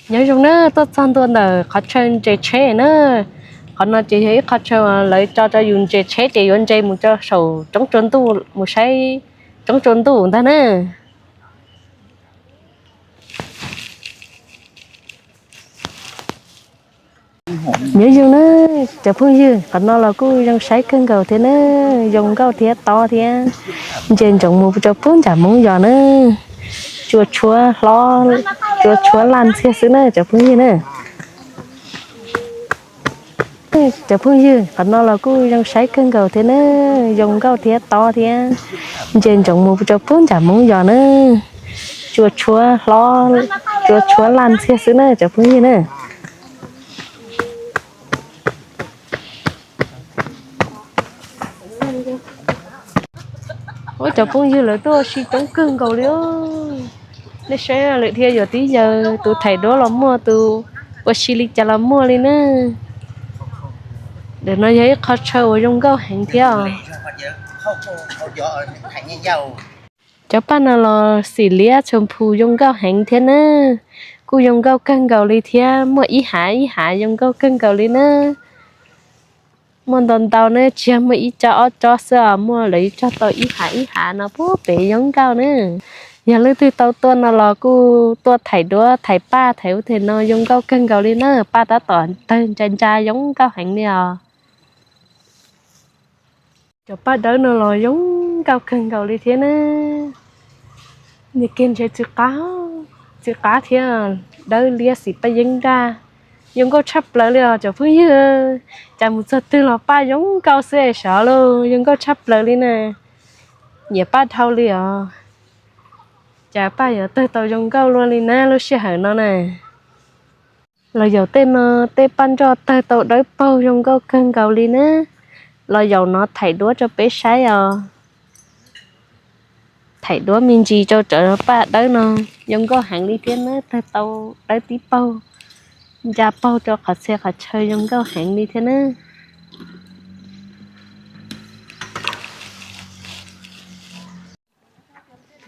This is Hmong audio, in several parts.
Nyob zoo na, tuaj txog ntua ntawm qhov chaw ntses tsheb na. Qhov no ces yog ib qho chaw lawv tso rau yus ntses tsheb ces yuav ntses mus rau saum roob tsua ntuj, mus saib roob tsua ntuj ntag na. Nyob zoo na, cov phooj ywg, qhov no los kuj zoo saib kawg nkaus thiab na, zoo nkauj thiab tob thiab. Ntses ntsoov mus rau puag nram Hmoob Yos na, tsua tshuab hlob, tsua tshuab laj ntxiag xwb na cov phooj ywg na. Cov phooj ywg, qhov no los kuj zoo saib kawg nkaus thiab na, zoo nkauj thiab tob thiab. Ntses ntsoov mus rau puag nram Hmoob Yos na, tsua tshuab hlob, tsua tshuab laj ntxiag xwb na cov phooj ywg na. Ua cov phooj ywg lawv tuaj ua si coob kawg nkaus li. Nej saib lawm thiaj yuav tib yaws tus thaim duab los muaj, tus ua si li cas los muaj li na. Ntawm no yog ib qho chaw uas zoo nkauj heev thiab os. Cov paj no los xim liab txhua phu zoo nkauj heev thiab na. Kuj zoo nkauj kawg nkaus li thiab, muaj ib hav ib hav zoo nkauj kawg nkaus li na. Muaj ntau ntau na, tsis yog muaj ib tsob ob tsob xwb os, muaj lawv tso tau ib hav ib hav no puag pem zoo nkauj na. Yog leej twg tau tuaj no los kuj tuaj thaim duab thaim paj thaim ub thaim no zoo nkauj kawg nkaus li na, paj tab tom tawg ntsa ntsa zoo nkauj heev li os. Cov paj dawb no los zoo nkauj kawg nkaus li thiab na. Niag kiag ntshe txiv qab, txiv qab thiab dawb liab xim paj yeeb nraj, zoo nkauj tshaj plaws li os cov phooj ywg. Cas mus txog twg los paj zoo nkauj xwb es sov lauj, zoo nkauj tshaj plaws li na. Nyiam paj dhau li os. Cas paj yuav tawg tau zoo nkauj luaj li na lub sij hawm no na. Los yaum tej no, tej paj nroj tawg tau dawb paug zoo nkauj kawg nkaus li na. Los yaum no thaim duab rau peb saib os. Thaim duab me ntsis rau cov paj dawb no, zoo nkauj heev li thiab na, tawg tau dawb tib paug, ntsa paug rau qhov txhia qhov chaw zoo nkauj heev li thiab na.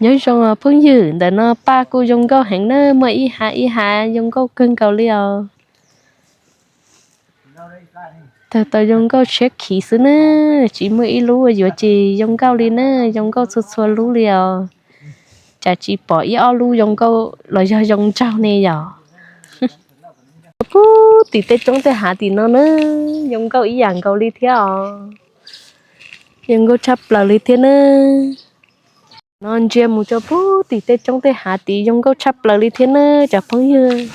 Nyob zoo phooj ywg, ntawm no paj kuj zoo nkauj heev na, muaj ib hav ib hav zoo nkauj kawg nkaus li os. Tawg tau zoo nkauj tshiab khiv xwb na, tsis muaj ib lub yuav tsis zoo nkauj li na, zoo nkauj txhua txhua lub li os. Tsam tsis pom ib ob lub zoo nkauj los yog zoo nraug ne yom. Puag tim tej roob tej hav tim no na, zoo nkauj ib yam nkaus li thiab os. Zoo nkauj tshaj plaws li thiab na. No ntsia mus rau puag tim tej roob tej hav tid zoo nkauj tshaj plaws li thiab na cov phooj ywg.